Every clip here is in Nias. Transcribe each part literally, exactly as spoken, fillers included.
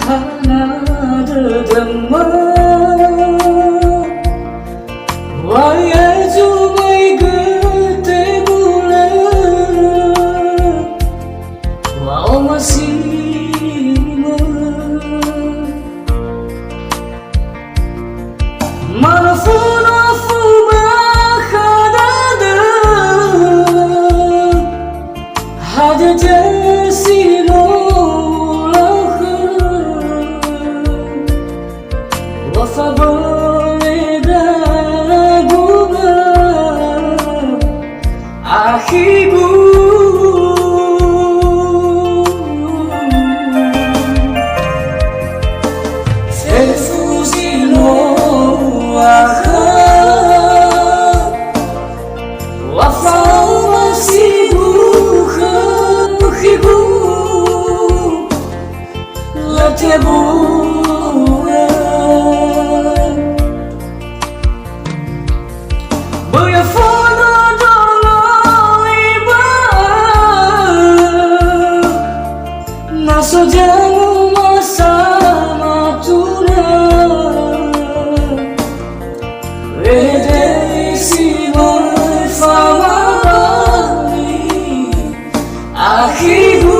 Hana dödöma, wa Yesu mai göte bulö, wa omasi-Mö. Manofu-nofu bakha dödö, hadia si no lakhö, wa fabö'ö dagumö. Akhigu, fefu zi no akha, wa fa'omasigu khö, akhigu, lö tebu'ö. Böi afondrondrongo iba'ö, na so zango masa matuna. Wede si möi famabali, akhigu.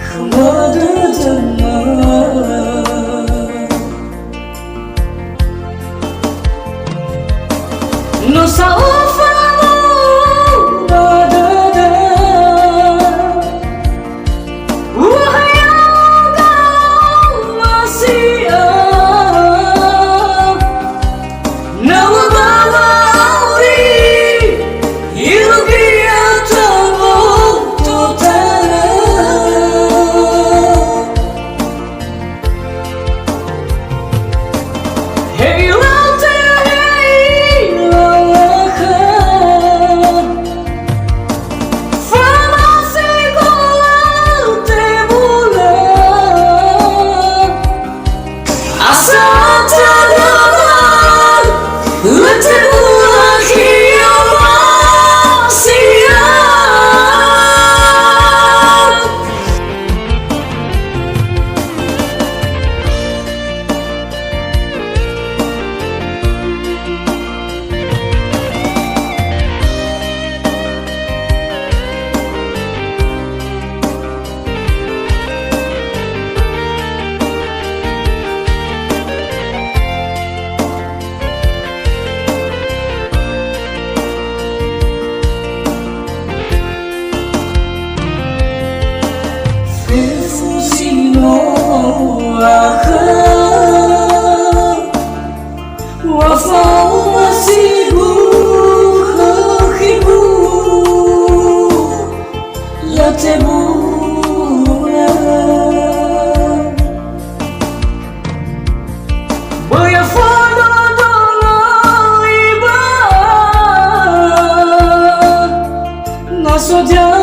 Khöma dödöma. No sa'ofa ba dödö, wahai aga masi'a. Na ubawa auri, irugi atau totala. He ilau te, he ilau akha. Famasi gola te bula. Asal tadama, lö tebu'ö khöma si'a. Fefu zi no akha, wa fa'omasigu khö, akhigu, lö tebu'ö. Böi afondrondrongo iba'ö, na so zango